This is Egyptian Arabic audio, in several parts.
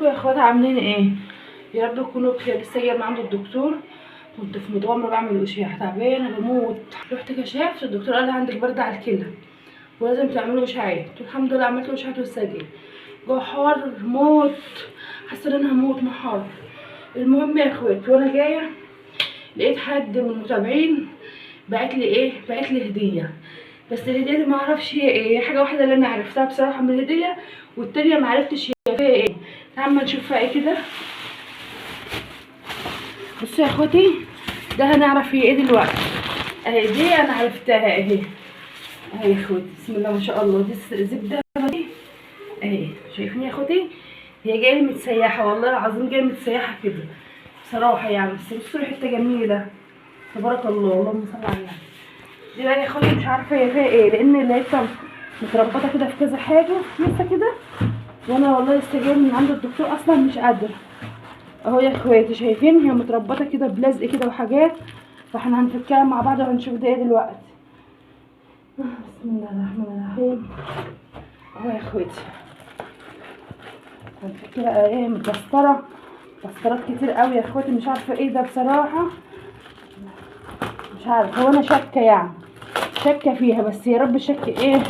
ازيكم يا اخوات؟ عاملين ايه؟ يا رب تكونوا بخير. لسه جاية من عند الدكتور، كنت في متغمره بعمل اشعه، تعبانة بموت. رحت كشفت، الدكتور قال لي عندك برد على الكلى ولازم تعملوا اشعاعات. الحمد لله عملت اشعاعات والسجل جوه حار موت، حاسه ان انا هموت من حر. المهم يا اخوات، وانا جاية لقيت حد من المتابعين بعت لي ايه، بعت لي هديه، بس الهدية دي ما اعرفش هي ايه. حاجة واحدة اللي انا عرفتها بصراحة من الهدية، والتانية ما عرفتش هي فيها ايه. تعالوا نشوفها ايه كده. بصوا يا اخواتي، ده هنعرف هي ايه دلوقتي. اهي دي انا عرفتها اهي، اهي يا اخواتي، بسم الله ما شاء الله. دي زبدة اهي، شايفين يا اخواتي؟ هي جاية متسيحه، والله العظيم جاية متسيحه كده بصراحة يعني. بس بصوا ريحتها جميلة، تبارك الله، اللهم صل على النبي. دي بقى يا اخواتي مش عارفه هي فيها ايه، لان لقيتها متربطه كده في كذا حاجة لسه كده، وانا والله لسه جاية من عند الدكتور اصلا مش قادرة. اهو يا اخواتي شايفين هي متربطه كده بلزق كده وحاجات، فاحنا هنفكها مع بعض وهنشوف ده ايه دلوقتي. بسم الله الرحمن الرحيم. اهو يا اخواتي هنفكها ايه، متبسطره، بسطرات كتير قوي يا اخواتي، مش عارفه ايه ده بصراحة، مش عارفه. هو انا شاكه يعني، شاكه فيها، بس يا رب الشك ايه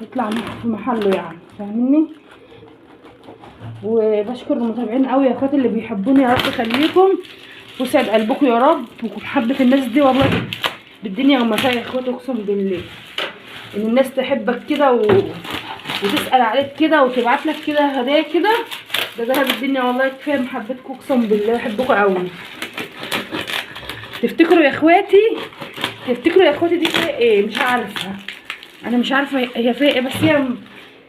يطلع في محله يعني، فاهميني؟ وبشكر المتابعين قوي يا اخواتي اللي بيحبوني، يا رب يخليكم وسعد قلبكم يا رب، ومحبه الناس دي والله بالدنيا وما فيها يا اخواتي، اقسم بالله ان الناس تحبك كده وتسال عليك كده وتبعت لك كده هدايا كده، ده ذهب الدنيا والله. كفاية محبتكم، اقسم بالله بحبكم قوي. تفتكروا يا اخواتي، تفتكروا يا اخواتي دي فيها ايه؟ مش عارفه، انا مش عارفه هي فيها ايه، بس هي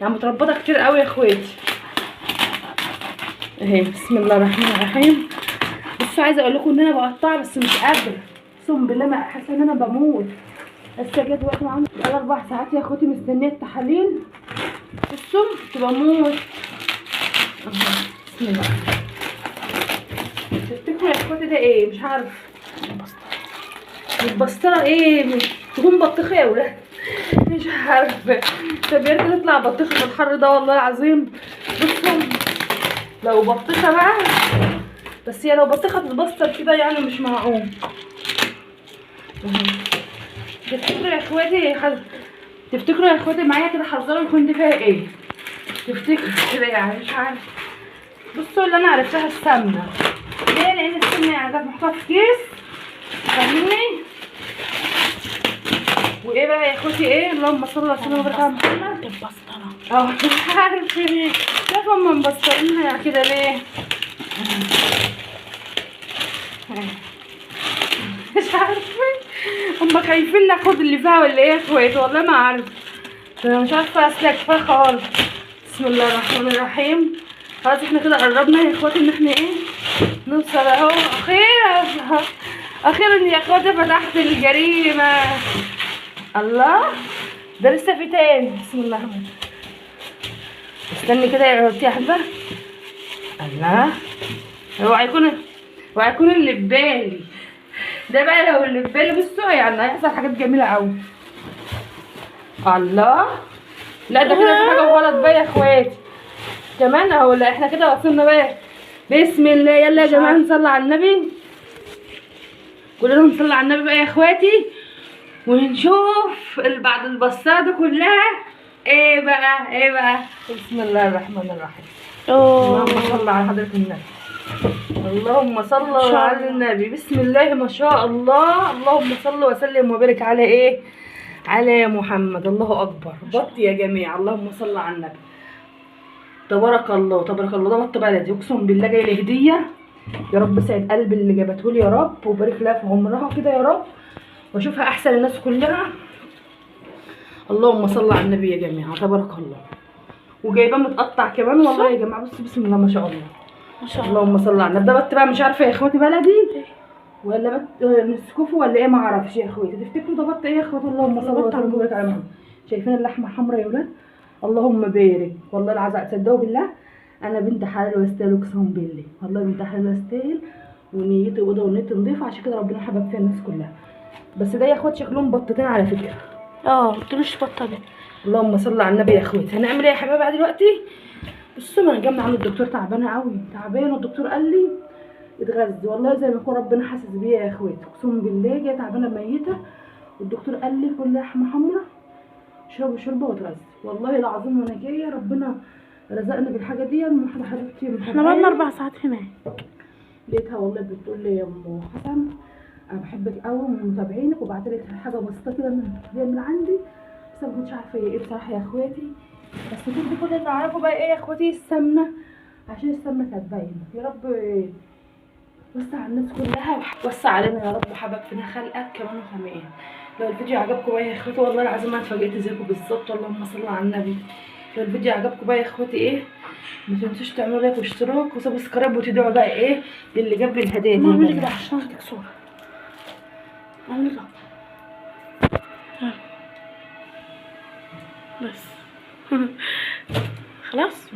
يعني متربطه كتير قوي يا اخواتي. اهي بسم الله الرحمن الرحيم. بس عايزه اقول لكم ان انا بقطعها بس مش قادرة، اقسم بالله ما حاسه ان انا بموت. لسه جت وقت معاهم بقالي 4 ساعات يا اخواتي مستنيه التحاليل، بصوا كنت بموت. بسم الله. تفتكروا يا اخواتي ده ايه؟ مش عارفه. البسطره ايه؟ تكون بطيخه يا ولاد، مش عارفه. طب يا ريت تطلع بطيخه في الحر ده والله العظيم. بصوا لو بطيخه بقى، بس هي لو بطيخه تتبسطر كده يعني مش معقول. تفتكروا يا اخواتي، تفتكروا يا اخواتي معايا كده حذروا يكون دي فيها ايه؟ تفتكروا كده يعني؟ مش عارفه. بصوا اللي انا عرفتها السمنة. ليه؟ لان السمنة يعني كانت محطوطة في كيس، فاهميني؟ وايه بقى يا اخواتي ايه؟ اللهم صل وسلم وبارك على محمد. البسطره اه مش عارفه ليه، شايفه هما مبسطرينها كده ليه؟ مش عارفه هما خايفين ناخد اللي فيها ولا ايه يا اخواتي؟ والله ما عارفه، انا مش عارفه اسلك فيها خالص. بسم الله الرحمن الرحيم. خلاص احنا كده قربنا يا اخواتي ان احنا ايه نوصل اهو. اخيرا اخيرا يا اخواتي فتحت الجريمة. الله، ده لسه في تاني. بسم الله الرحمن الرحيم. استني كده يا يا حبه. الله، اوعى يكون، اوعى يكون اللي في بالي ده بقى. لو اللي في بالي بصوا يعني هيحصل حاجات جميلة قوي. الله، لا ده كده في حاجة غلط بقى يا اخواتي كمان اهو. لا احنا كده وصلنا بقى. بسم الله. يلا يا جماعة نصلي على النبي، كلنا نصلي على النبي بقى يا اخواتي، ونشوف بعد البصه دي كلها ايه بقى، ايه بقى. بسم الله الرحمن الرحيم. اللهم صل على حضرة النبي، اللهم صل على النبي. بسم الله ما شاء الله. اللهم صل وسلم وبارك على ايه، على محمد. الله اكبر. بط يا جماعة، اللهم صل على النبي. تبارك الله تبارك الله. ده بط بلدي اقسم بالله، جاي لي هديه. يا رب سعد قلب اللي جابته لي يا رب، وبارك لها في عمرها كده يا رب، واشوفها احسن الناس كلها. اللهم صل على النبي يا جماعة، تبارك الله. وجايباه متقطع كمان والله يا جماعة. بصوا بسم الله ما شاء الله، ما شاء الله. اللهم صل على النبي. ده بط بقى مش عارفه يا اخواتي بلدي ولا بط نسكوفه ولا ايه، ما اعرفش يا اخواتي. تفتكروا ده بط ايه يا اخواتي؟ اللهم صل وسلم وبارك على محمد. شايفين اللحمة حمرا يا ولاد؟ اللهم بارك والله العظيم. تصدقوا بالله انا بنت حلال واستاهل، اقسم بالله والله بنت حلال واستاهل، ونيتي بيضة ونيتي نضيفه، عشان كده ربنا حبب فيها الناس كلها. بس ده يا اخوات شكلهم بطتين على فكرة. اه متقولوش بطه. اللهم صل على النبي يا اخواتي. هنعمل ايه يا حبايبي بقى دلوقتي؟ بصوا ما انا جاية من عند الدكتور تعبانة قوي، تعبانة. الدكتور قال لي اتغذي، والله زي ما يكون ربنا حاسس بيا يا اخواتي، اقسم بالله جاية تعبانة ميته. والدكتور قال لي كل لحمه حمرا، اشربي شوربة واتغذي. والله العظيم وانا جاية ربنا رزقني بالحاجة دي. واحدة حبيبتي احنا بقالنا 4 ساعات هناك. لقيتها والله بتقول لي يا ام حسن انا بحبك قوي ومن متابعينك، وبعت لك حاجة بسيطة كده من عندي، بس انا ما كنتش عارفه هي ايه بصراحة يا اخواتي. بس كنت كل اللي اعرفه بقى ايه يا اخواتي، السمنة، عشان السمنة كانت باينة. يا رب وسع على الناس كلها وسع علينا يا رب، وحبك فينا خلقك كمان وكمان. لو الفيديو عجبكم بقى يا اخواتي، والله العظيم انا اتفاجئت زيكم بالظبط، اللهم صل على النبي. لو الفيديو عجبكم بقى يا اخواتي ايه، ما تنسوش تعملوا like واشتراك و subscribe، وتدعوا بقى ايه للي جاب لي الهدايا دي. اعملي كده عشان اخدك صوره. اعملي كده بس. خلاص.